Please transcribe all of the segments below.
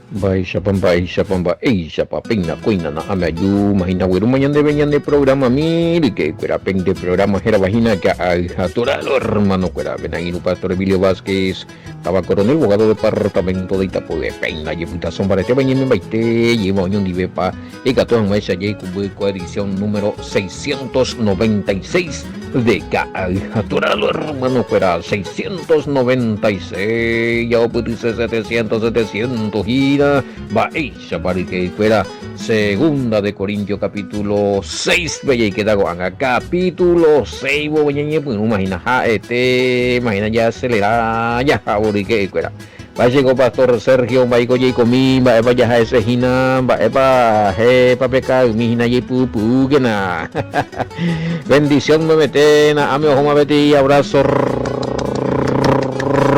Mba'éichapa, mba'éichapa, mba'éichapa, péina kóina na'ãme aju, mahina guerúma ñandéve ñane programa-mi, ryke'ykuéra, pende programa hérava hína Ka'ay ha Toralo, hermano-kuéra, pene angirũ Pastor Emilio Vázquez, táva Coronel Bogado departamento de Itapúe, péina jepytaso mbaretéva ñemembaite jeyva oñondivepa ikatu hag̃uáicha jaikũmby ko edición número 696 de Ka'ay ha Toralo, hermano-kuéra, 696, jaupytyse 700, 700 hína, mba'éichapa ryke'ykuéra, Segunda de Corintios capítulo 6-pe jaikéta ko'ág̃a, capítulo 6 vove ñañepyrũma hína, ha'etéma hína jaacelera jahávo ryke'ykuéra. Mba'éichaiko Pastor Sergio, mba'éiko jaikomi, mba'épa jaha'ese hína, mba'épa hépa pe ka'aymi hína jaipy'upy'úkena. Bendición memete, na'áme ohóma peteĩ abrazo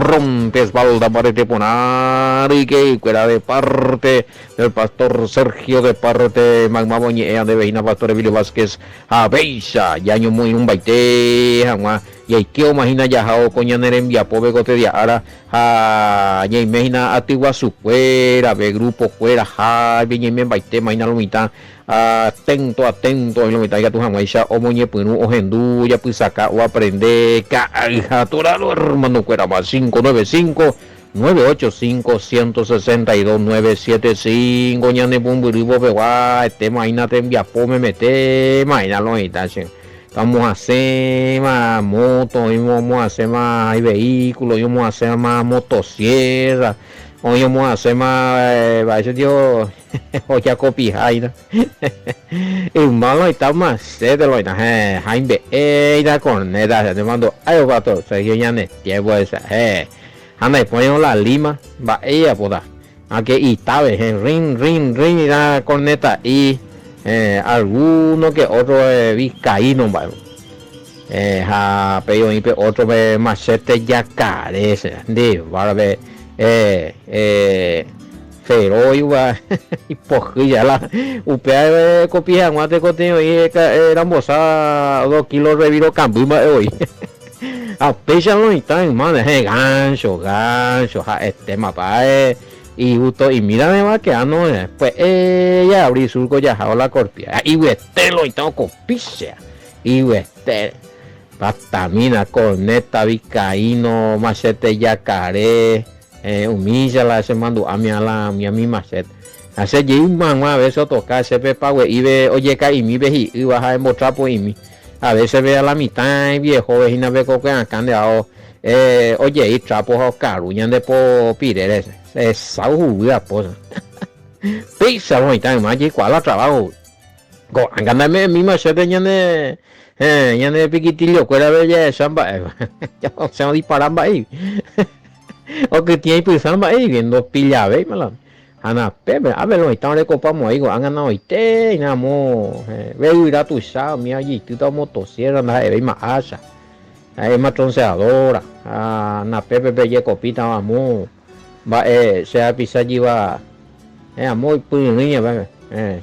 rompe espalda mbarete porã ryke'ykuéra de parte del Pastor Sergio, de parte maymáva oñe'ẽ andéve hína Pastor Emilio Vázquez ha péicha jañomoirũmbaite hag̃ua Jaike omahina jahao ko ñane rembiapópe ko tedia ára ha ñaime hína aty guasukuérape, grupo kuéra hápe ñaimembaitéma hína lo mitã atento, atento oĩ lo mitã ikatu hag̃uáicha omoñepyrũ ohendu, ojapysaka, oaprende ka'ay ha torado hermano kuérava 595 985 162 975 ñane pumbyrývo pegua etéma hína tembiapo memetéma hína lo mitã che. Omohasẽva móto, oĩ omohasẽva iveíkulo, oĩ omohasẽva motosierra, oĩ omohasẽva mba'éicha tio ojakopiha hína. Yma loĩta machéte loĩta héẽ, haimbe'e ita corneta che nemandu'ái opa Sergio ñane tiempo esa héẽ. Ha ndaipóirõ la lima mba'e ijapóta, ake itáve héẽ, rin, rin, rin ita corneta'i héẽ, alguno que otro vizcaíno mba'e héẽ, ha péi oĩ pe otro pe machete jakare che nde várpe héẽ, héẽ, feroiva ipohýi la upéva ekopi hag̃ua tekotevẽ oĩ rambosa dos kilos reviro kamby mba'e voi. Ha upéicha loĩta yma rehe gáncho, gáncho, ha'etémapa ae igusto imíra keáno pya'e jaabri surco jahávo la korpía. Iguete loĩta okopícha, iguete. Patamína, corneta, vizcaíno, machete jakare, umícha la chemandu'ámi la umi mi machete. Ha che jey hag̃ua a veces otoka che pe pague'ípe ojeka'imi pe hi'ýva ha embotrapo'imi. A veces pe a la mitã ivieho hína pe kokue akã nde ao ojei trapo ha okaru ñande po pirére esau huguy apo. Péicha lo mitã yma jaikuaa la trabajo. Ko'ág̃a ndame'ẽmíma chéve ñane ñane piquitillo kuérape jahecha mba'épa. Osẽ odipara mba'éi. Okytĩa ipysã mba'éi ndopillavéima la. Ha napépe, ápe lo mitã orekopa moai ko'ág̃a naoite hína amo ve yvyra tuicha umi ajeitýta omotosierra ndaha'evéima ácha, ha'éma tronceadora, ha napépe pejekopítava amo mba'e che rapicha jyva amo ipyryrỹi ápe,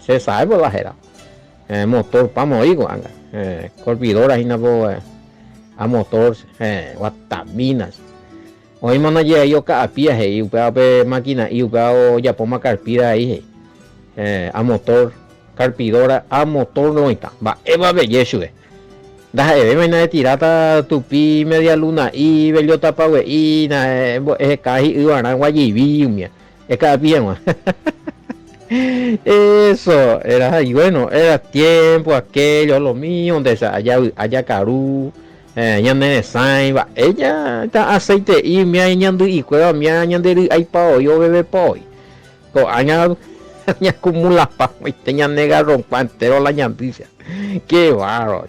che saépo la héra, motor pa moai ko'ág̃a, corpidora hína po a motor, guatamína. Oĩma ndaje ai oka'apíva he'i upéva pe maquina'i upéva ojapóma carpíra ai he'i. Héẽ, a motor, carpidora, a motor roĩta. Mba'épa peje chupe. Ndaha'evéima na'etiráta tupi media luna'i, bellota pague'i, eheka hi'yvarã guajivi umía. Eka'api hag̃ua. Eso, era, y bueno, era tiempo aquello, lo mío, donde javy'a jakaru. Ñane resãi mba'e ja aceite'i umi ñandy'ikuéra umi ñande ry'aipa voi ovevepa voi. Ko'ág̃a ñakumulapa moite ñane garronkua entéro la ñandýicha. Ke bárbaro.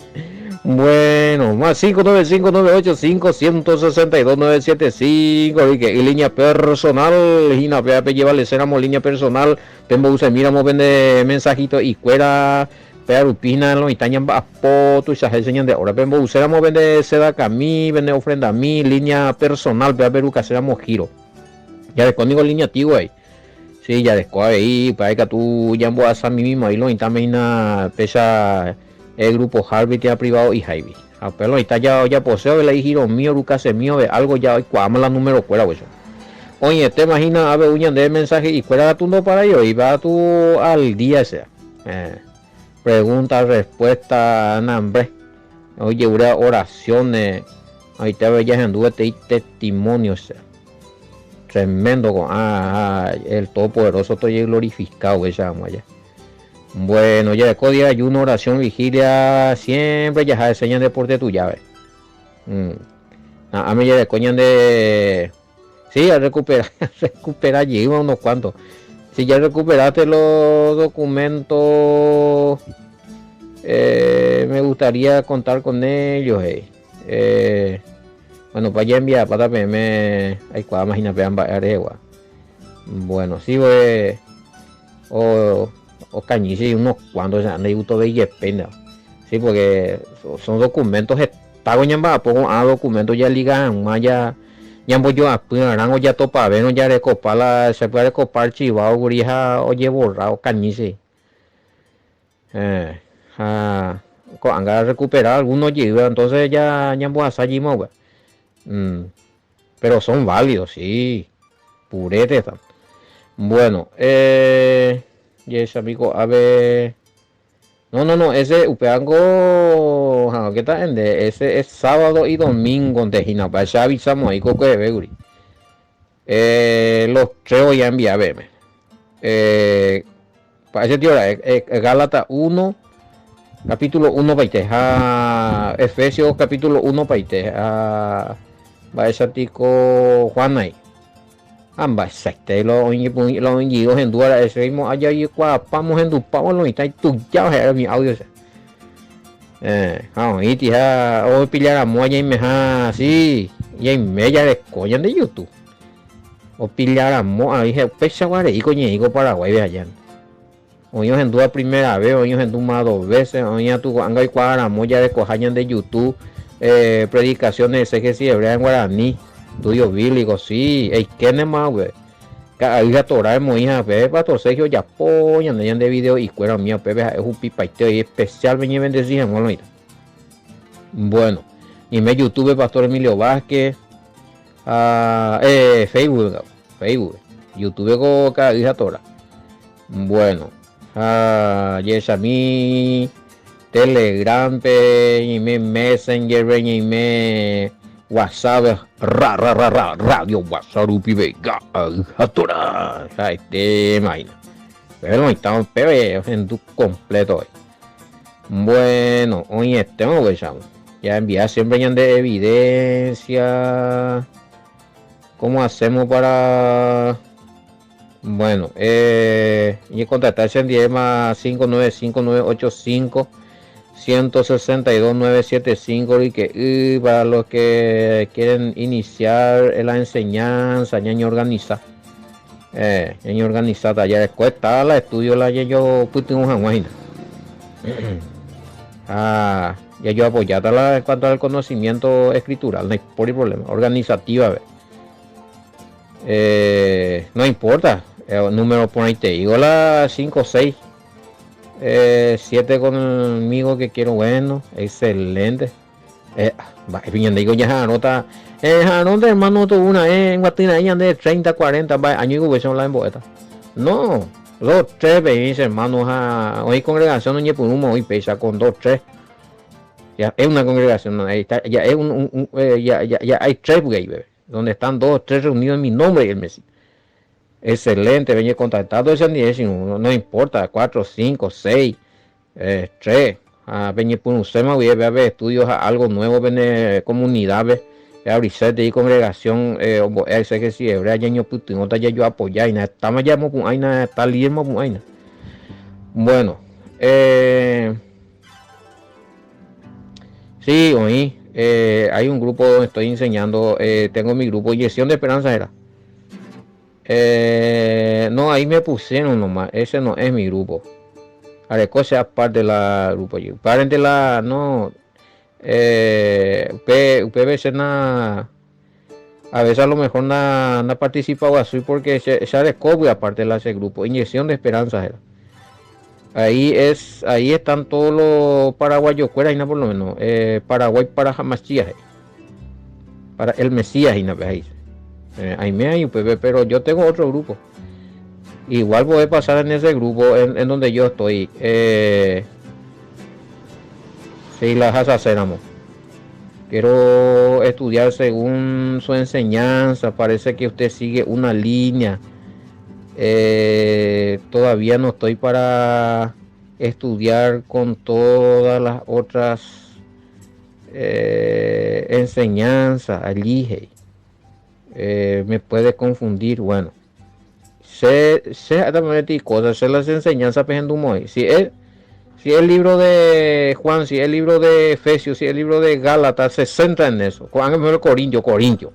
Bueno, más 595 985 162 975 oike y línea personal hína péva pejevalecéramo línea personal pemboysemíramo pende mensajito ikuéra. Péva rupi hína lo mitã ñamba'apo tuichaháicha ñande óra. Pembo'uséramo pende sedakami, pende ofrendami, línea personal péva perukaséramo giro. Jareko niko línea antigua avei. Sí, jareko avei, upéva ikatu jambohasa mimíma avei lo mitãme hína péicha el grupo Harvey térã privado iháigui. Ha upéva lo mitã ojapose ove la igiromi, orukasemi ove algo ja oikuaáma la número kuéra upéicha. Oĩetéma hína avei ñande mensaje'ikuéra katu ndoparái oĩva katu al día sea. Pregunta, respuesta, nambre. Oje'úre oraciones, oĩte avei jahendu peteĩ testimonio sea. Tremendo ko'ã el Todopoderoso tojeglorifica upéicha hag̃ua ja. Bueno, jareko día ayuno, oración, vigilia, siempre jaha hese ñande porte tujáve. Na'áme jareko ñande Sí, a recupera, recupera jeýma unos cuantos. Si ya recuperaste los documentos, eh, me gustaría contar con ellos. Hey. Eh, bueno, pa ya enviapáta peẽme aikuaáma hína péva mba'e rehegua. Bueno, sí, voy, o, okañy unos cuantos, ya ndaigustovéi jepe, no. Sí, porque son documentos Pago ñamba'apo ko'ã documento jaliga hag̃ua ja ñambojoapy'arãngo jatopavérõ jarekopa la che pyarekopa archivado kuri ha ojeborra okañy che. Héẽ, ha ko'ág̃a recupera alguno jeýva entonces ja ñambohasa jeýma upéva. Pero son válidos, sí, purete están. Bueno, eh, jahechami ko'ápe. No, no, no, ese upévango ha qué tal ende, ese es sábado y domingo nde hína, upéva che avisamo ahí ko kueheve kuri. Eh, los tres voy a enviar peẽme. Eh, pa ese tío ra'e, eh, Gálatas 1, capítulo 1 paite, ha Efesios capítulo 1 paite, ha mba'éicha tiko Juan ahí. Ha mba'eichaite la oñepyrũ la oñe'ẽ ohendúva ra'e che oimo'ã jaikuaapa mohendupávo lo mitã itujáva he'áre umi audio che. Eh, ha oĩti ha opilla ramo ñaimeha si ñaime jareko ñande YouTube. Opilla ramo avei ha upeichagua rei ko ñe'ẽ ko Paraguáipe aja. Oĩ ohendúva primera vez, oĩ ohendúma dos veces, oĩ atu ko'ág̃a oikuaa ramo jarekoha ñande YouTube eh, predicaciones exégesis hebrea en guaraní, estudio bíblico, sí, eikénema upe. Ka'ay ha Torá emoĩ ha pe Pastor Sergio ojapo ñande ñande video'ikuéra umíva upépe ha'e ohupipaite oĩ especial peñebendeci hag̃ua lo mitã. Bueno, ñaime YouTube Pastor Emilio Vázquez, ha eh, Facebook, Facebook, YouTube ko Ka'ay ha Torá. Bueno, ha jahechami Telegram-pe, ñaime Messenger-pe, ñaime WhatsApp-pe, ra ra ra ra radio WhatsApp rupive ka'ay ha Torá ha'etéma hína. Péro oĩta upépe ohendu completo voi. Bueno, oĩetéma upéicharõ. Jaenvia siempre ñande evidencia. ¿Cómo hacemos para Bueno, eh, ñecontacta chendive más 595 985 162 975 y para los que quieren iniciar la enseñanza, ñaño organiza. Eh, ñaño organiza ya después está la estudio la yo pytyvõ hag̃ua hína. Ah, ya yo apoyata la en cuanto al conocimiento escritural, no hay por problema, organizativa. Ve. Eh, no importa, eh, número porãitei. Hola 5, 6, 7 conmigo que quiero, bueno, excelente. Eh, mba'e ñande digo ñaha'arõta, eh, ha'arõnte hermano to'úna, eh, guatyra'ĩ ñande 30, 40, mba'e año iguvéicha la embo'éta. No, 2, 3 peẽicha hermano ha oĩ congregación oñepyrũma oĩ péicha con 2, 3. Ya es una congregación, ahí está, ya es un, un, un eh, ya, ya, ya hay 3 ahí, bebé. Donde están 2 o 3 reunidos en mi nombre, y él me dice. Excelente, ven contactado ese ni es, no, no importa, 4, 5, 6, 3. Ah, peñepyrũséma guive, ve a ver estudios a algo nuevo, pene comunidad, ve, ve a brisete y congregación, eh, ombo'e exégesis hebrea, ñañopytyvõta, jajoapoyáina, estamos ya mopu'ãina, está líder mopu'ãina. Bueno, eh, sí, oĩ, eh, hay un grupo donde estoy enseñando, eh, tengo mi grupo, Inyección de Esperanza era. Eh, no, ahí me pusieron nomás, ese no es mi grupo. Areko sea parte de la grupo. Parte la, no, eh, upe, upe na, a veces a lo mejor na, na participado así porque se, se arecó aparte de ese grupo. Inyección de Esperanza era. Ahí es, ahí están todos los paraguayos, fuera, ahí no, por lo menos, eh, Paraguay para Hamasías, para el Mesías, ahí no, ahí. Aime ahí upépe, pero yo tengo otro grupo. Igual voy a pasar en ese grupo en donde yo estoy. Eh, sí, las hacéramos. Quiero estudiar según su enseñanza. Parece que usted sigue una línea. Eh, todavía no estoy para estudiar con todas las otras eh, enseñanzas allí. Eh, me puede confundir. Bueno, sé, sé cosas, sé las enseñanzas Si el, si el libro de Juan, si el libro de Efesios, si el libro de Gálatas se centra en eso. Juan el Corintio, Corintio.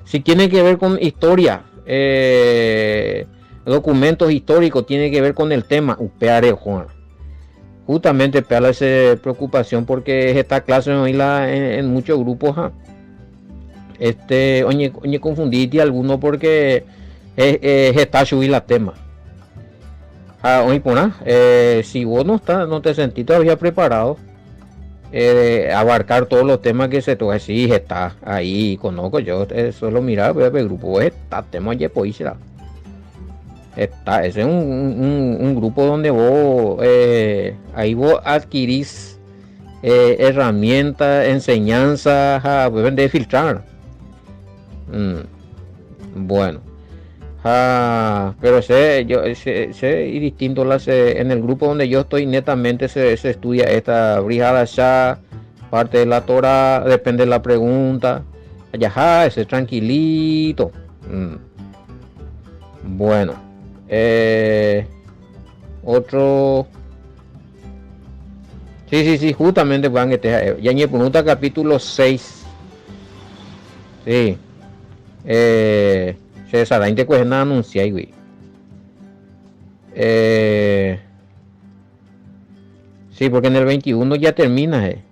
Si tiene que ver con historia, eh, documentos históricos, tiene que ver con el tema, upeare Juan. Justamente pela esa preocupación porque esta clase no la en, en muchos grupos. Este, oye, oye confundiste alguno porque es, está subir la tema. Ah, oye, eh, si vos no estás, no te sentís todavía preparado, eh, abarcar todos los temas que se te sí, está ahí, conozco yo, eh, solo mirar, voy a ver grupo, está tema será. Está, ese es un, un, un grupo donde vos, eh, ahí vos adquirís eh, herramientas, enseñanzas, deben de filtrar. Bueno. Ah, pero sé, yo sé, sé y distinto las en el grupo donde yo estoy netamente se, se estudia esta brigada ya parte de la Torah, depende de la pregunta. Allá, ese tranquilito. Bueno, eh, otro. Sí, sí, sí, justamente van que ya pregunta capítulo 6. Sí. Eh, César, te nada anunciar, güey. Eh, sí, porque en el 21 ya termina, eh.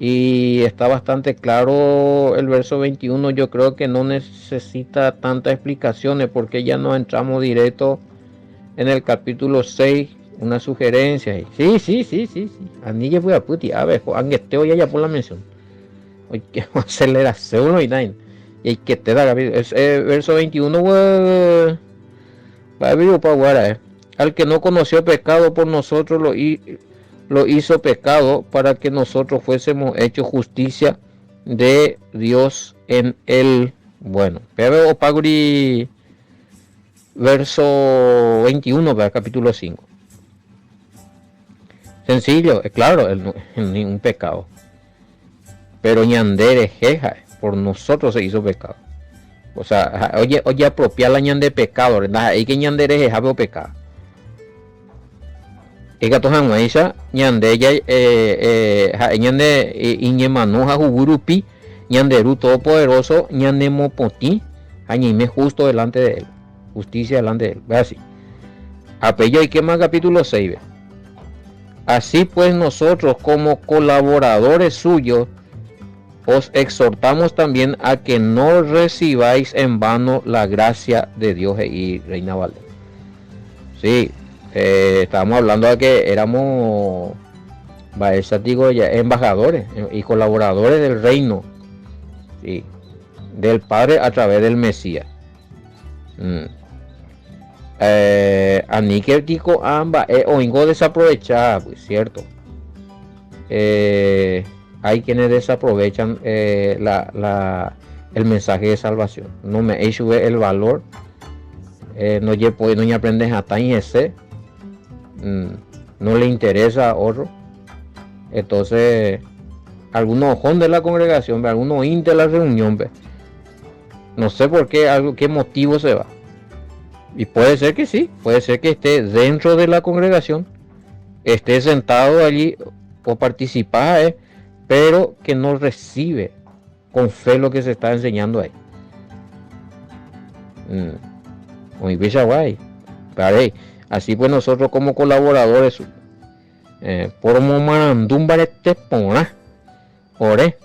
Y está bastante claro el verso 21. Yo creo que no necesita tantas explicaciones porque ya no entramos directo en el capítulo 6. Una sugerencia. Sí, sí, sí, sí, sí. Anilla voy a puti. A ver, ya ya por la mención. Oye, que aceleración y nada. Y que te da, es, eh, verso 21, va a eh. Al que no conoció pecado por nosotros lo, lo hizo pecado para que nosotros fuésemos hechos justicia de Dios en él. Bueno, pero opaguri verso 21, capítulo 5. Sencillo, es claro, el, ningún pecado. Pero ñandere jeja, por nosotros se hizo pecado. O sea, oye, oye, apropiar la ñande pecado, ¿verdad? Hay que ñandere jeja pecado. Ikatu hag̃uáicha ñande eh, eh, ha'e ñande iñemano ha huguy rupi ñande Ru Todopoderoso ñanemopotĩ ha ñaime justo delante de él, justicia delante de él. Ve así. Apello y quema capítulo 6. Ve. Así pues nosotros como colaboradores suyos os exhortamos también a que no recibáis en vano la gracia de Dios y Reina Valera. Sí, eh, estábamos hablando de que éramos digo, ya, embajadores y colaboradores del reino, sí, del Padre a través del Mesías. Eh, aníke amba eh, oingo desaprovechada, pues cierto. Eh, hay quienes desaprovechan eh, la, la, el mensaje de salvación. No me hecho el valor. Eh, no no aprendes hasta ese. No le interesa otro. Entonces, algunos son de la congregación, algunos de la reunión, no sé por qué, algo, qué motivo se va. Y puede ser que sí, puede ser que esté dentro de la congregación, esté sentado allí o participa, eh, pero que no recibe con fe lo que se está enseñando ahí. Muy guay. Así pues nosotros como colaboradores, eh, por momarandu mbarete porã, ore,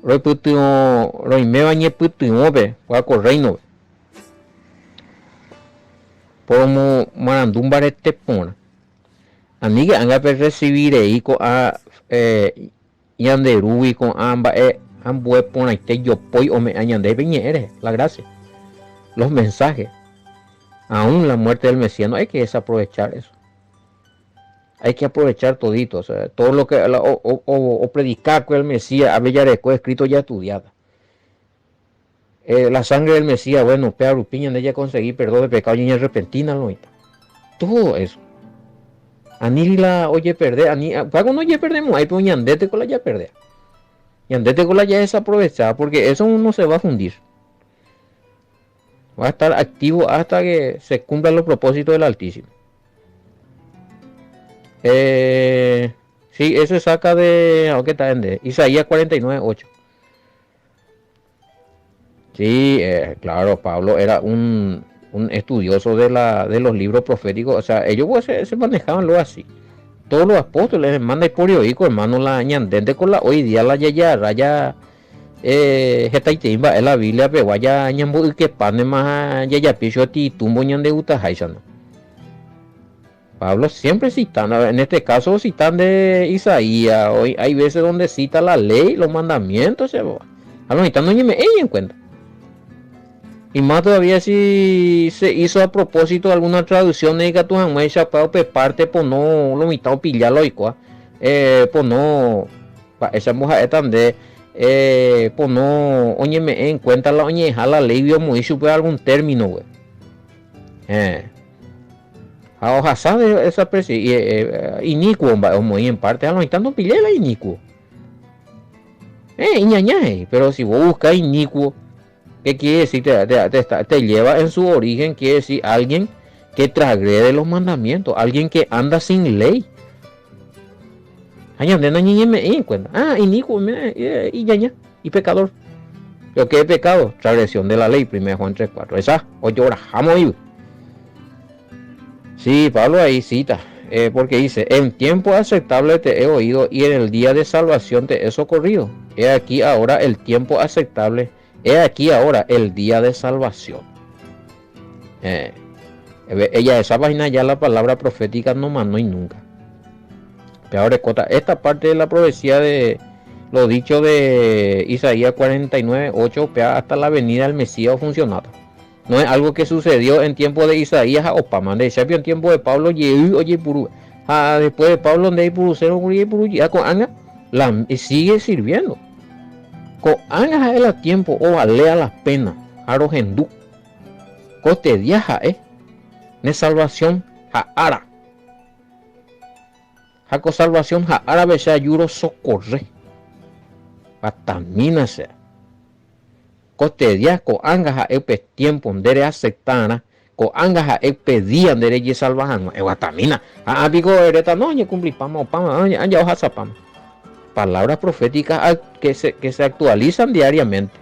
roipytyvõ, roiméva ñepytyvõpe, ko reino poromomarandu mbarete porã. Aníke ág̃a pe recibirei ko'ã eh, ñande rúgui ko'ã mba'e Ambue porãite jopói ome'ẽ ñandéve ñe'ẽ rehe, la gracia, los mensajes, aún la muerte del Mesías, no hay que desaprovechar eso. Hay que aprovechar todito, o sea, todo lo que o, o, o, predicar con el Mesías, ave jareko escrito ya estudiada. Eh, la sangre del Mesías, bueno, pe rupi ñande ya conseguí perdón de pecado y arrepentina lo Todo eso. Ani la oye perder, ani, pago no oye perdemos, ahí pero ñandete con la ya perder. Ñandete con la ya desaprovechada, porque eso no se va a fundir. Va a estar activo hasta que se cumplan los propósitos del Altísimo. Eh, sí, eso saca de. ¿Qué está en Isaías 49, 8. Sí, eh, claro, Pablo era un, un estudioso de, la, de los libros proféticos. O sea, ellos pues, se, se manejaban lo así. Todos los apóstoles manda periódico, hermano, la ñandente con la hoy día la ya raya eh, hetaitei mba'e la Biblia pegua ja ñamboykepánema jajapi tumbo ñande gutaháicha. Pablo siempre citando, en este caso citan de Isaías, hoy hay veces donde cita la ley, los mandamientos, a los no me en cuenta. Y más todavía si se hizo a propósito alguna traducción de que tu pe parte por no lo mitad pillarlo y eh, por no esa mujer de eh, por no oñeme en cuenta la oñeja la ley vio muy supe algún término güey. Eh. Ahora de esa presi eh, inicuo muy en parte a lo no pillé la inicuo. Eh, ñaña, pero si vos buscas inicuo, ¿qué quiere decir? Te, te, te, te lleva en su origen, quiere decir alguien que transgrede los mandamientos, alguien que anda sin ley. Ay, no en cuenta. Ah, inicuo, y ñaña, y pecador. ¿Pero qué es pecado? Transgresión de la ley, 1 Juan 3.4. Esa, o lloramos Sí, Pablo ahí cita, eh, porque dice, en tiempo aceptable te he oído y en el día de salvación te he socorrido. He aquí ahora el tiempo aceptable, he aquí ahora el día de salvación. Eh, ella, esa página ya la palabra profética no mandó y nunca. Pero ahora, esta parte de la profecía de lo dicho de Isaías 49, 8, hasta la venida del Mesías funcionado. No es algo que sucedió en tiempo de Isaías o Pama, de en tiempo de Pablo, oye, puru, ah, después de Pablo, donde hay puru, cero, puru, ya con anga, la, y sigue sirviendo. Con anga el tiempo, o valea la pena, arogendú. Cote diaja, eh. Ne salvación, ha ara. Jaco salvación, ha árabe sea yuro socorre. Patamina sea. Kostedia ko'ág̃a ha'e upe tiempo nde reaceptarã, ko'ág̃a ha'e upe día nde rejesalva hag̃ua. Eguatamína, ha piko eréta no oñekumplipáma opáma, ja ohasapáma. Palabras proféticas que se, que se actualizan diariamente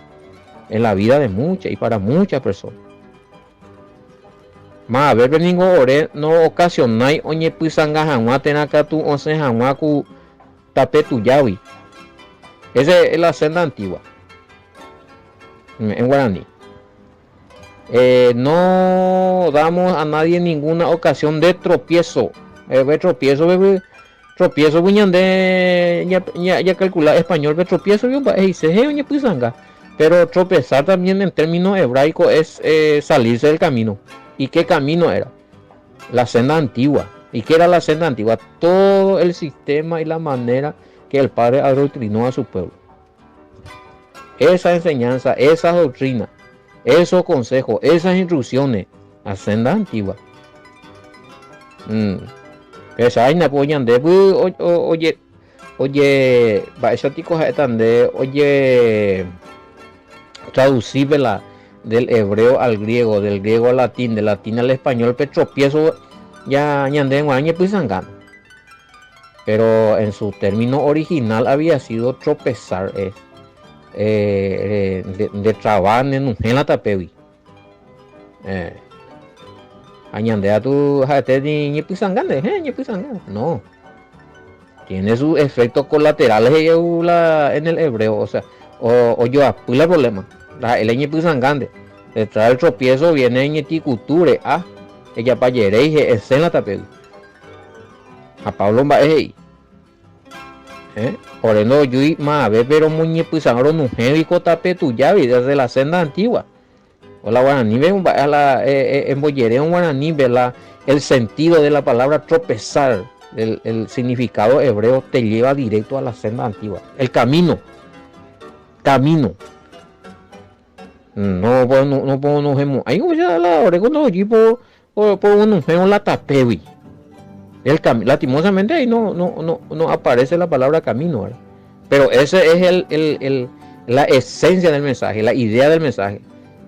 en la vida de muchas y para muchas personas. Maavépe ningo ore no ocasionái oñepysãnga hag̃ua térã katu osẽ hag̃ua ku tape tujágui. Esa es la senda antigua. En guaraní. Eh, no damos a nadie ninguna ocasión de tropiezo. Eh, tropiezo, bebé. Tropiezo, ñande ya, ya, ya calcula español, be tropiezo, pero tropezar también en términos hebraicos es eh, salirse del camino. ¿Y qué camino era? La senda antigua. ¿Y qué era la senda antigua? Todo el sistema y la manera que el Padre adoctrinó a su pueblo. Esa enseñanza, esa doctrina, esos consejos, esas instrucciones, la senda antigua. Esa vaina pues ñande pues, oye, oye, mba'éicha ha'éta nde oye traducíbela del hebreo al griego, del griego al latín, del latín al español, pe tropiezo ya ñande g̃uarã ñepysãngáno. Pero en su término original había sido tropezar, eh, eh, de, de trabar nenujẽ tapégui. Eh, ha ñande atu ha'ete ni ñepysãngáne, eh, ñepysãnga. No. Tiene sus efectos colaterales la, en el hebreo, o sea, o, o yo la problema. La el ñepysãngánde. Detrás del tropiezo viene ñeticuture, ah, ella payerei en la tapégui. A Pablo mba'e he'i. Eh, ore ndojúi maavépe romoñepysãrõ ronuhẽgui ko tape tujágui, desde la senda antigua. O la guaranípe omba'e la embojerérõ guaranípe la el sentido de la palabra tropezar, el, el significado hebreo te lleva directo a la senda antigua, el camino, camino. No, pues no, no puedo no hemo'ãi la ore ko ndojúi po Oguenohẽvo la tapégui. El cami lastimosamente ahí no, no, no, no aparece la palabra camino, ¿verdad? Pero ese es el, el, el, la esencia del mensaje, la idea del mensaje.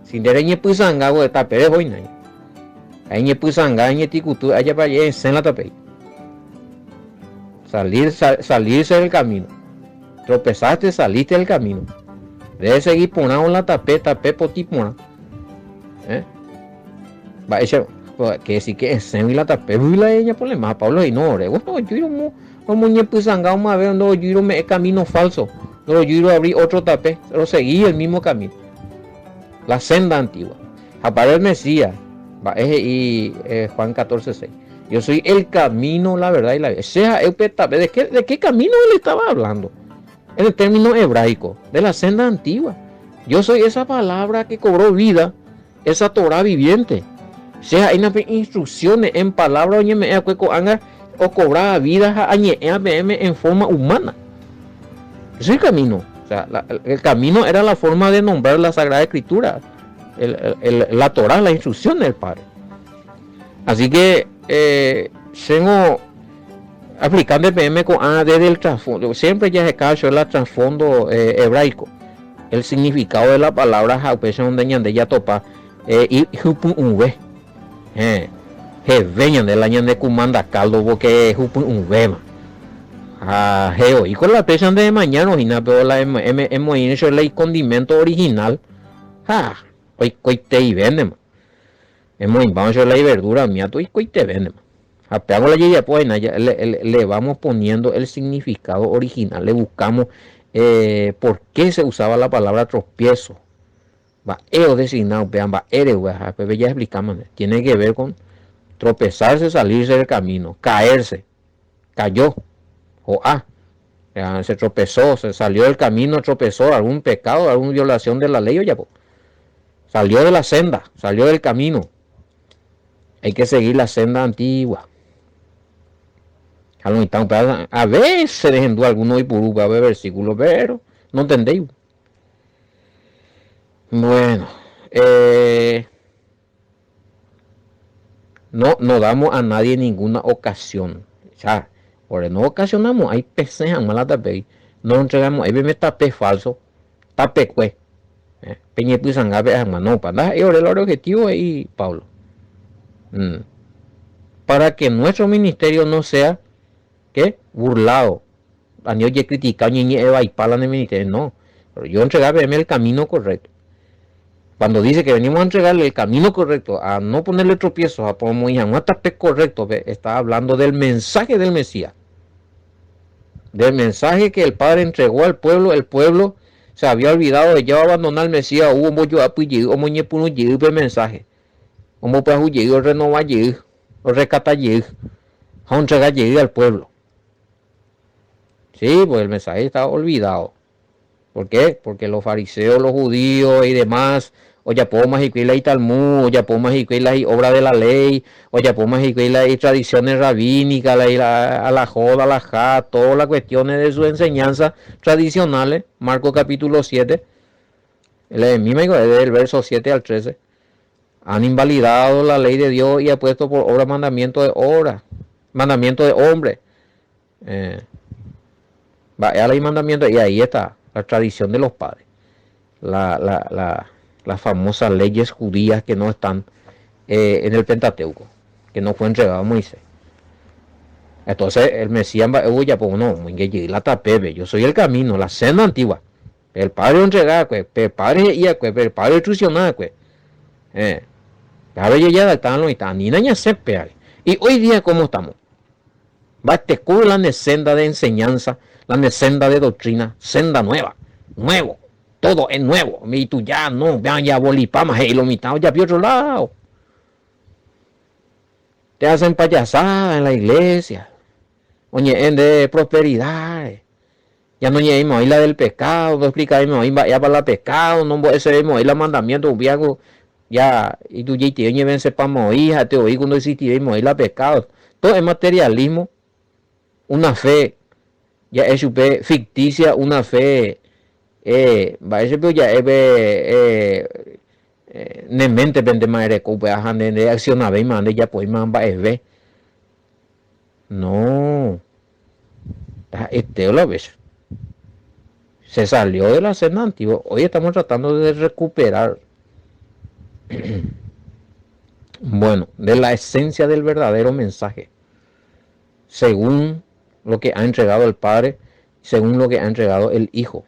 Si nde reñepysanga de tape rehoina. Ahí ñepysanga ñetikutu allá para allá en la tape. Salir, sal, salirse del camino. Tropezaste, saliste del camino. Debe seguir porã la tape, tape potĩ porã. ¿Eh? Mba'éicha que si que esẽgui la tapégui la ñapolemá. Pablo he'i, no, ore no ojúi romo, romoñepysanga omave, no ojúi rome'ẽ camino falso, no rojúi roabri otro tape, rosegi el mismo camino. La senda antigua. Ha para el Mesías, mba'e he'i eh, Juan 14:6. Yo soy el camino, la verdad y la vida. Che ha'e upe tape. ¿De qué, de qué camino él estaba hablando? En el término hebraico, de la senda antigua. Yo soy esa palabra que cobró vida Esa Torá viviente. Che ha'éina pe instrucciones en palabra oñeme'ẽ akue ko'ág̃a okobrá vida ha añe'ẽva peẽme en forma humana. Ese es el camino. O sea, la, el camino era la forma de nombrar la Sagrada Escritura, el, el, la Torá, la instrucción del Padre. Así que, eh, chéngo aplicando peẽme ko'ã desde el trasfondo, siempre jaheka che la trasfondo eh, hebraico. El significado de la palabra ha upéicha donde ñande jatopa hypy'ũve. Héẽ, heve ñande la ñande kumanda caldo porque hypy'ũvéma. Ha heoi ko la péicha nde emañárõ hína pero la emoĩrõ chupe la icondimento original, ha oikoiteivéntema. Emoĩmbáma chupe la iverdura miato oikoitevéntema. Ha péako la jajapo hína, le vamos poniendo el significado original, le buscamos eh, por qué se usaba la palabra tropiezo. Mba'e odesigna upéva, mba'ére upéva, ha upépe jaexplikáma. Tiene que ver con tropezarse, salirse del camino, caerse, cayó, ho'a, se tropezó, se salió del camino, tropezó, algún pecado, alguna violación de la ley ojapo. Salió de la senda, salió del camino. Hay que seguir la senda antigua. Ha lo mitã upéva a veces rehendu alguno oipuru upéva pe versículo, pero no entendéi. Bueno, eh, no, no damos a nadie ninguna ocasión. O sea, ore no ocasionamos, hay pesẽ hag̃ua la tapégui, no entregamo'ãi peme tape falso, tapekue. Peñepysãnga pe hag̃ua, no, pa ndaha'éi ore la ore objetivo he'i Pablo. Mm. Para que nuestro ministerio no sea, ¿qué? Burlado. Ani ojecritica, oñeñe'ẽ vaipa la ne ministerio, no. Pero yo entrega peẽme el camino correcto. Cuando dice que venimos a entregarle el camino correcto, a no ponerle tropiezos, a pomoĩ hag̃ua tape correcto-pe, está hablando del mensaje del Mesías. Del mensaje que el Padre entregó al pueblo, el pueblo se había olvidado de ya abandonar al Mesías, ou ombojoapy jey, omoñepyrũ jey pe mensaje. Ombopyahu jey, orrenova jey, orrescata jey, ha ontrega jey al pueblo. Sí, pues el mensaje estaba olvidado. ¿Por qué? Porque los fariseos, los judíos y demás, ojapóma hikuái la italmud, ojapóma hikuái la obra de la ley, ojapóma hikuái la tradiciones rabínicas, la, la, la joda, la ja, todas las cuestiones de sus enseñanzas tradicionales. Marcos capítulo 7, el mismo del verso 7 al 13. Han invalidado la ley de Dios y ha puesto por obra mandamiento de obra, mandamiento de hombre. Eh, va a ley mandamiento y ahí está la tradición de los padres. La, la, la, las famosas leyes judías que no están eh, en el Pentateuco, que no fue entregado a Moisés. Entonces el Mesías ya pues no, la tape, yo soy el camino, la senda antigua. El padre entregaba, el padre he'ía, el padre instruccionaba, eh. Y hoy día, ¿cómo estamos? Va te la senda de enseñanza, la senda de doctrina, senda nueva, nuevo, todo es nuevo. Y tú ya no, vean ya bolipama, y lo mitad ya otro lado. Te hacen payasada en la iglesia. Oñe'ẽ de prosperidad. Ya noñe'ẽimo'ãi la del pecado, ndoexplicaveimo'ãi mba'épa la pecado, nombo'eseveimo'ãi la mandamiento umíaku ya itujaiteve oñevensepamo'ãi ha'ete voi ku ndoexistiveimo'ãi la pecado. Todo es materialismo, una fe ja'e chupe ficticia, una fe mba'éichapa oja'e pe ne méntepentema ereko upéva ha nde ndereaccionavéima, ndejapovéima mba'eve. No, ha'ete la upéicha. Se salió de la senda antigua, hoy estamos tratando de recuperar, bueno, de la esencia del verdadero mensaje, según lo que ha entregado el Padre, según lo que ha entregado el Hijo,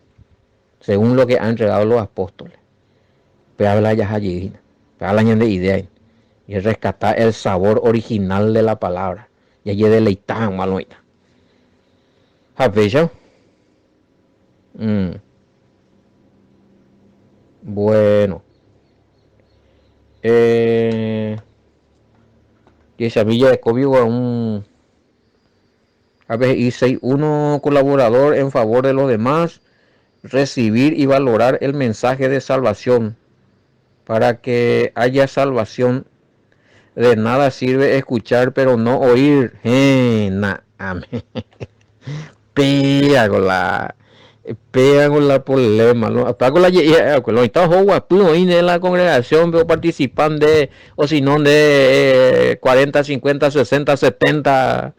según lo que ha entregado los apóstoles. Péva la jaha jey hína, péva la ñande idea hína, jarrescata el sabor original de la palabra, jajedeleita hag̃ua lo oĩta. Ha péicha, mm, bueno, eh, jahechami jarekóvi un A pe he'i 6 1 colaborador en favor de los demás, recibir y valorar el mensaje de salvación. Para que haya salvación, de nada sirve escuchar pero no oír. Héẽ, na'áme. Péa ko la, péa ko la problema. Péa ko la je'i ha'e va'ekue. Lo oĩta oho guapy oĩ nde la congregación-pe oparticipa nde, o si no nde 40, 50, 60, 70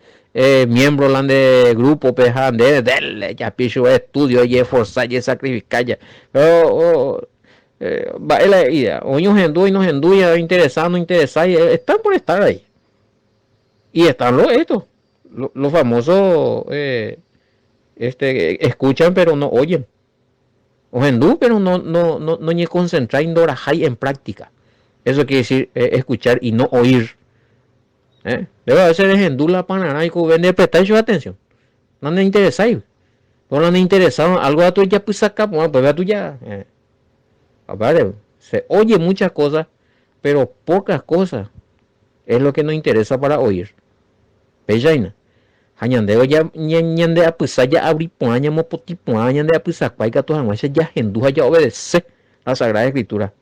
miembro la nde grupo-pe ha nde déle ejapi chupe estudio, ejeesforza, ejesacrifica ja. Péro mba'e la he'íva, oĩ ohendu, oĩ nohendúi, ointeresa, nointeresái, están por estar ahí. Y están los estos, los famosos este escuchan pero no oyen. Ohendu pero no no no noñekonsentrái ndorahái en práctica. Eso quiere decir escuchar y no oír. Eh, ndéve a veces rehendu la pararã oikove ndeprestái chupe atención, naneinteresái. Pero la neinteresárõ algo katu ejapysaka porã upépe katu ja eh. Apáre, se oye muchas cosas, pero pocas cosas es lo que nos interesa para oír. Péicha hína. Ha ñandéve ja ñande apysa ja'abri porã, ñamopotĩ porã ñande apysakua ikatu hag̃uáicha jahendu ha jaobedece la Sagrada Escritura,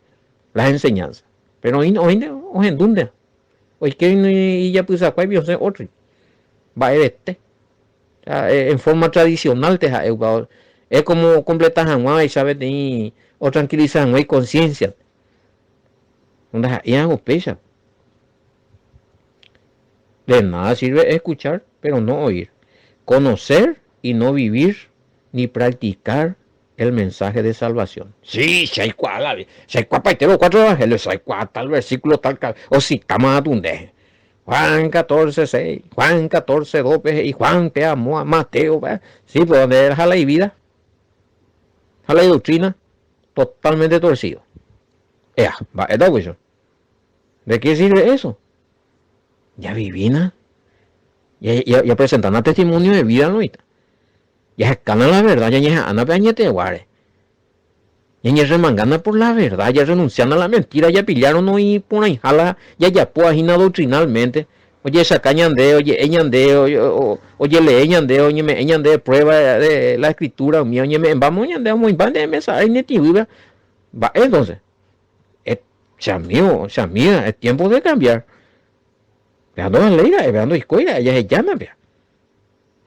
las enseñanzas. Pero oĩ oĩnte ohendúnte. Oike ijapysakuáipi osẽ ótro. Mba'evete. En forma tradicional-te ha'e upéva. Es como okompleta hag̃uáicha peteĩ otranquiliza hag̃ua iconciencia. Ndaha'éi upéicha. De nada sirve escuchar, pero no oír. Conocer y no vivir ni practicar el mensaje de salvación. Sí, che aikuaa la Biblia. Che aikuaapaite los cuatro evangelios, che aikuaa tal versículo, tal ca-, ositáma katu nde. Juan 14, 6, Juan 14, 2 pe he'i Juan pe amóa, Mateo pe. Sí, pero nde ha la ivida, ha la idoctrina totalmente torcido. Ea, mba'éta upéicha. De qué sirve eso? Javivína, japresentána testimonio de vida noĩta. Jahekána la verdad, ñañeha'ãna pe añeteguáre. Ñañerremangána por la verdad, jarrenunsiána la mentira, japillárõ noĩporãiha la jajapóva hína doctrinalmente. Ojechaka ñande, oje'e ñande, ojelee ñande, oñeme'ẽ ñande prueba de la escritura, umi oñeme'ẽmbáma ñande omoĩmba nde mesa ári ne tĩguýva. Mba'e entonces? Che amigo, che amiga, es tiempo de cambiar. Péva ndovaléi ra'e, péva ndoikói ra'e, jahejána péva.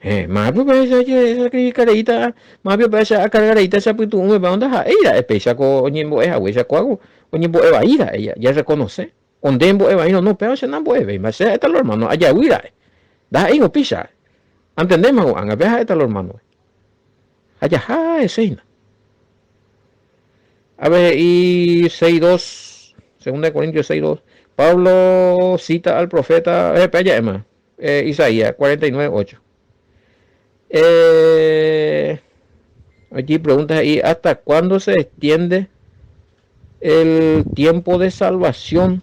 Héẽ, mávape upéicha ajesacrifica reíta, mávape upéicha akarga reíta che apytu'ũme, péva ndaha'éi ra'e péicha ko oñembo'e haguéicha kóagu oñembo'e vai ra'e, jarreconoce. O nde embo'e vaírõ, no, péva che nambo'evéima, che ha'éta lo hermano, ajavy ra'e. Ndaha'éingo péicha ra'e. Antendéma ko'ág̃a, péva ha'éta lo hermano-pe. Ha jaha hese hína. A ver, he'i 6.2, segunda de Corintios 6.2, Pablo cita al profeta, eh, pe ja'éma, eh, Isaías 49.8. Eh, allí pregunta he'i, ¿hasta cuándo se extiende el tiempo de salvación?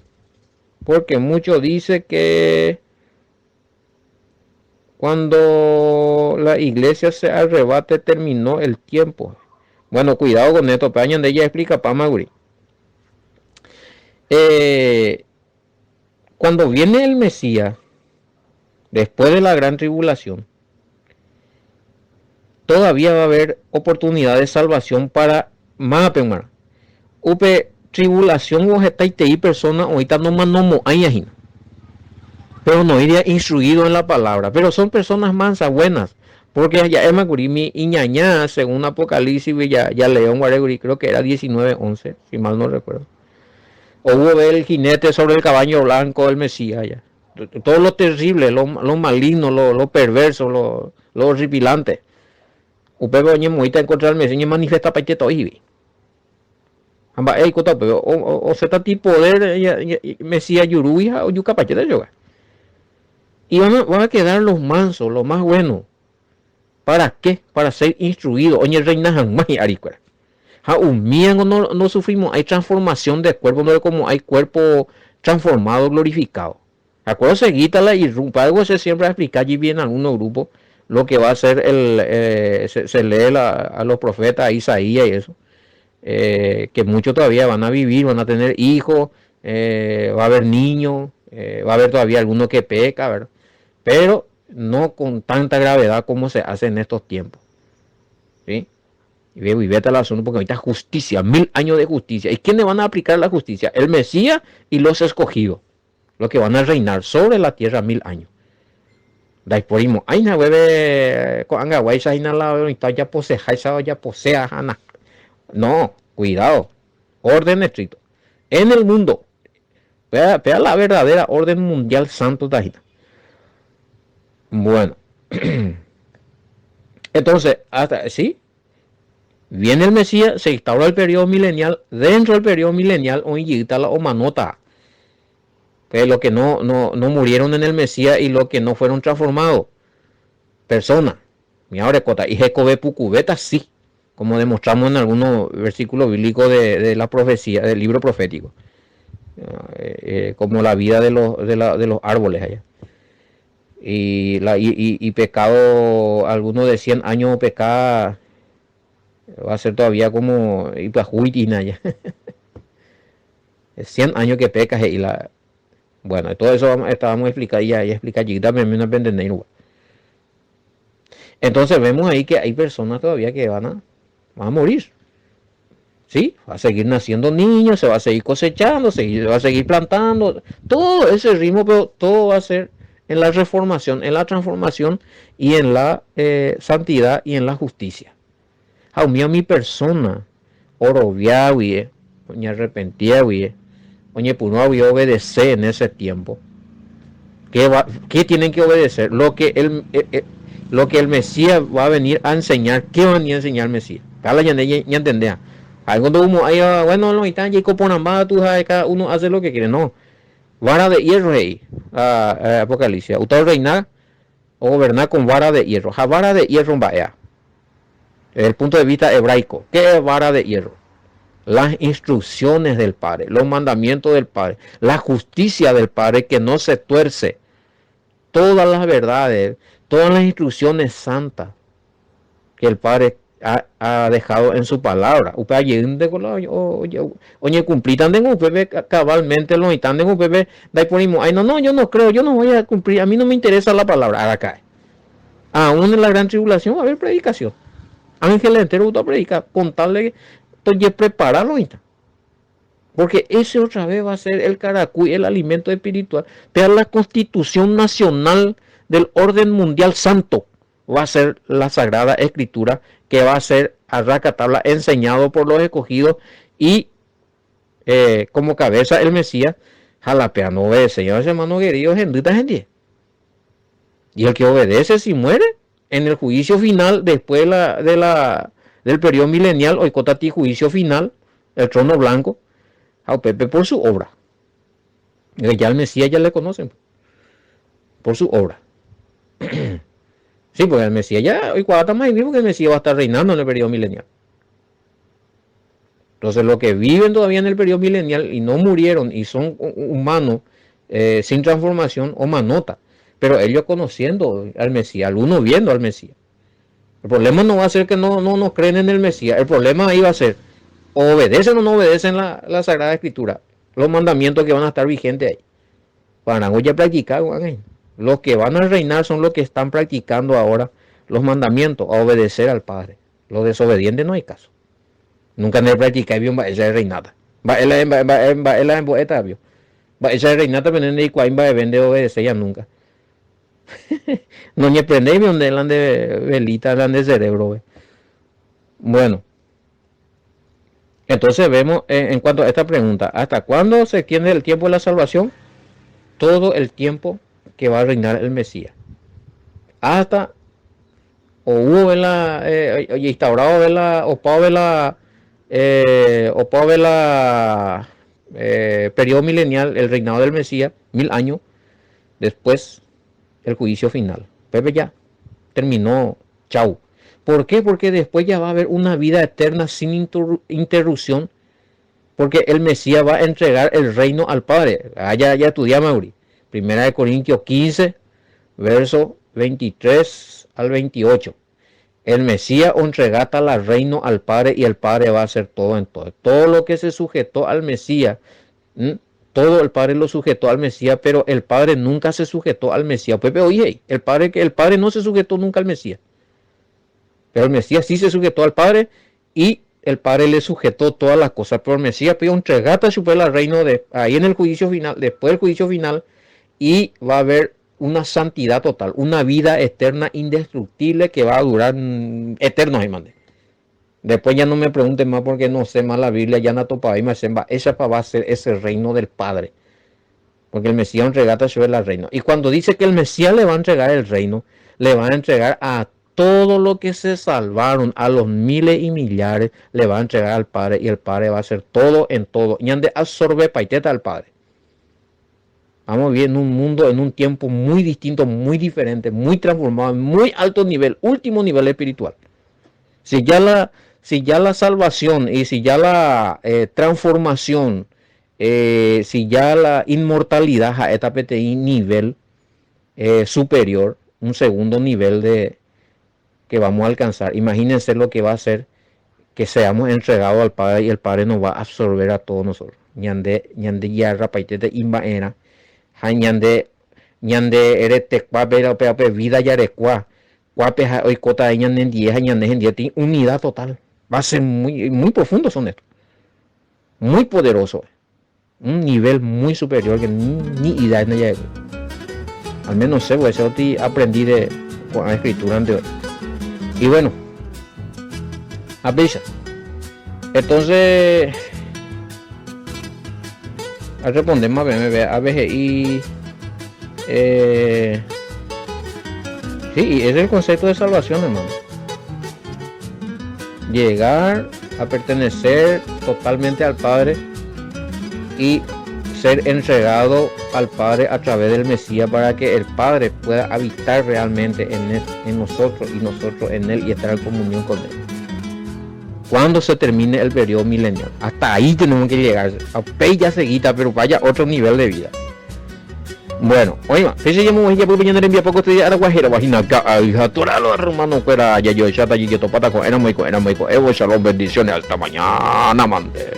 Porque muchos dice que Cuando la iglesia se arrebate terminó el tiempo. Bueno, cuidado con esto, péva ñande jaexplikapáma kuri. Eh, cuando viene el Mesías, después de la gran tribulación, Todavía va a haber oportunidad de salvación para mávape g̃uarã. Upe tribulación hetaitei persona oĩta nomanomo'ãiva hína. Pero noĩria instruido en la palabra. Pero son personas mansas, buenas. Porque ja'éma kuri mi iñaña, según Apocalipsis ya, ya leo guare creo que era 19:11, si mal no recuerdo. O hubo el jinete sobre el caballo blanco del Mesías ya. Todo lo terrible, lo, lo maligno, lo, lo perverso, lo, lo horripilante. Upépe oñemoĩta en contra del Mesías, oñemanifestapaite oĩvi. Ha mba'e oikóta upépe, osẽta ti poder Mesías jurúgui ha ojukapaitéta chupe. Y van a, van a quedar los mansos, los más buenos. ¿Para qué? Para ser instruidos, oñerreina hag̃ua hi'arikuéra. Ha umíango no, no sufrimo'ãi transformación de cuerpo, no como hay cuerpo transformado, glorificado. ¿De acuerdo? Seguita la irrumpa. Algo se siempre explica allí bien en algunos grupos lo que va a ser el, se lee a los profetas, a Isaías y eso, que muchos todavía van a vivir, van a tener hijos, va a haber niños, va a haber todavía alguno que peca, ¿verdad? Pero no con tanta gravedad como se hace en estos tiempos. ¿Sí? Y vete al asunto porque ahorita justicia, 1000 años de justicia. ¿Y quiénes van a aplicar la justicia? El Mesías y los escogidos, los que van a reinar sobre la tierra 1000 años. Ndaipórimo'ãina hueve ko'ág̃aguáicha hína la oĩta ojaposeháicha ojaposea hana. No, cuidado. Orden estricto. En el mundo. Vea, vea la verdadera orden mundial santo tajita. Bueno. Entonces, hasta, sí, viene el Mesías, se instaura el periodo milenial. Dentro del periodo milenial, oĩ la omanóta. Que los que no, no, no murieron en el Mesías y los que no fueron transformados. Persona. Mi ahora cota. Y hekove pukuvéta sí. Como demostramos en algunos versículos bíblicos de la profecía, del libro profético. Como la vida de los árboles allá. Y pecado, algunos de 100 años pecado va a ser todavía como ya. 100 años que pecas y la bueno, todo eso vamos, estábamos explicando ya, ya explica también me entender. Entonces vemos ahí que hay personas todavía que van a morir. ¿Sí? Va a seguir naciendo niños, se va a seguir cosechando, se va a seguir plantando, todo ese ritmo, pero todo va a ser en la reformación, en la transformación y en la santidad y en la justicia. Ha mi persona, oroviagui, oñarrepentiagui, oñepyrũagui obedece en ese tiempo. ¿Qué tienen que obedecer? Lo que el Mesías va a venir a enseñar. ¿Qué va a venir a enseñar el Mesías? Cada ya ya entendía. Cuando uno ahí, bueno, no, y cada uno hace lo que quiere. No. Vara de hierro ahí, Apocalipsis. Usted reinar o gobernar con vara de hierro. Ja vara de hierro vaya. Desde el punto de vista hebraico, ¿qué es vara de hierro? Las instrucciones del Padre, los mandamientos del Padre, la justicia del Padre que no se tuerce. Todas las verdades, todas las instrucciones santas que el Padre ha dejado en su palabra. Upe oye cumplí upépe cabalmente lo upépe ay no, no, yo no creo, yo no voy a cumplir, a mí no me interesa la palabra. Acá. Aún en la gran tribulación va a haber predicación. Ángel entero va a predicar, con tal de que prepararlo. Porque ese otra vez va a ser el caracuy, el alimento espiritual. Pero la constitución nacional del orden mundial santo va a ser la Sagrada Escritura que va a ser a racatabla enseñado por los escogidos y como cabeza el Mesías. Jalapea no obedece, hermano querido, gente. Y el que obedece si muere en el juicio final, después de la, del periodo milenial, oikóta juicio final, el trono blanco, a Pepe por su obra. Ya el Mesías ya le conocen por su obra. Sí, porque el Mesías ya, hoy cuando más vivo que el Mesías va a estar reinando en el periodo milenial. Entonces, los que viven todavía en el periodo milenial y no murieron y son humanos sin transformación, omanóta. Pero ellos conociendo al Mesías, algunos viendo al Mesías. El problema no va a ser que no, no, no creen en el Mesías. El problema ahí va a ser, obedecen o no obedecen la Sagrada Escritura, los mandamientos que van a estar vigentes ahí. Para ya practicar, los que van a reinar son los que están practicando ahora los mandamientos, a obedecer al Padre. Los desobedientes no hay caso. Nunca ndepractikáivi mba'éicha reináta. Mba'e la mba'e mba'e la embo'étavio. Mba'éicha reináta pene ndeikuaái mba'eve ndeobedeséiva nunca. Noñeprendéimi nde la nde velita la nde cerebro-pe. Bueno. Entonces vemos eh, en cuanto a esta pregunta, ¿hasta cuándo se extiende el tiempo de la salvación? Todo el tiempo que va a reinar el Mesías. Hasta ou la eh, instaurado la opa la eh, opa la eh, periodo milenial, el reinado del Mesías, 1000 años, después el juicio final. Pepe ya terminó, chau. ¿Por qué? Porque después ya va a haber una vida eterna sin interrupción, porque el Mesías va a entregar el reino al Padre. Ah, ya, ya estudiamos, Mauri. Primera de Corintios 15, verso 23 al 28. El Mesías entregata la reino al Padre y el Padre va a hacer todo en todo. Todo lo que se sujetó al Mesías, todo el Padre lo sujetó al Mesías, pero el Padre nunca se sujetó al Mesías. Pues, oye, el Padre, el Padre no se sujetó nunca al Mesías. Pero el Mesías sí se sujetó al Padre y el Padre le sujetó todas las cosas. Pero el Mesías pidió entregata su el reino de, ahí en el juicio final, después del juicio final, y va a haber una santidad total, una vida eterna indestructible que va a durar eterno, hermano. Después ya no me pregunten más porque no sé más la Biblia, ya no topa y me esa va a ser ese reino del Padre. Porque el Mesías entregata sobre el reino. Y cuando dice que el Mesías le va a entregar el reino, le va a entregar a todo lo que se salvaron, a los miles y millares, le va a entregar al Padre y el Padre va a hacer todo en todo. Y ande absorbe paiteta al Padre. Vamos viendo un mundo en un tiempo muy distinto, muy diferente, muy transformado, en muy alto nivel, último nivel espiritual. Si ya la, si ya la salvación y si ya la transformación, si ya la inmortalidad a esta PTI nivel superior, un segundo nivel de que vamos a alcanzar. Imagínense lo que va a ser que seamos entregados al Padre y el Padre nos va a absorber a todos nosotros. Ñande, ñande yarra paitete imba era. Ha ñande, ñande retekua pe pe vida yarekua. Kuápe ha oikóta ñane ha ñande hendie unidad total. Va a ser muy, muy profundo son esto. Muy poderoso. Un nivel muy superior que ni, ni idea no llego. Al menos sé, pues eso aprendí de la escritura anterior. Y bueno, avisa. Entonces, a responder más bien, a veces y sí, es el concepto de salvación, hermano. Llegar a pertenecer totalmente al Padre y ser entregado al Padre a través del Mesías para que el Padre pueda habitar realmente en, él, en nosotros y nosotros en Él y estar en comunión con Él. Cuando se termine el periodo milenial. Hasta ahí tenemos que llegar. A ya seguita, pero vaya otro nivel de vida. Bueno, oiga, se llama ya porque mañana envía poco este día guajera guajina hija toralo hermano fuera ya yo ya allí que topata con era muy era muy evo shalom bendiciones hasta mañana mande.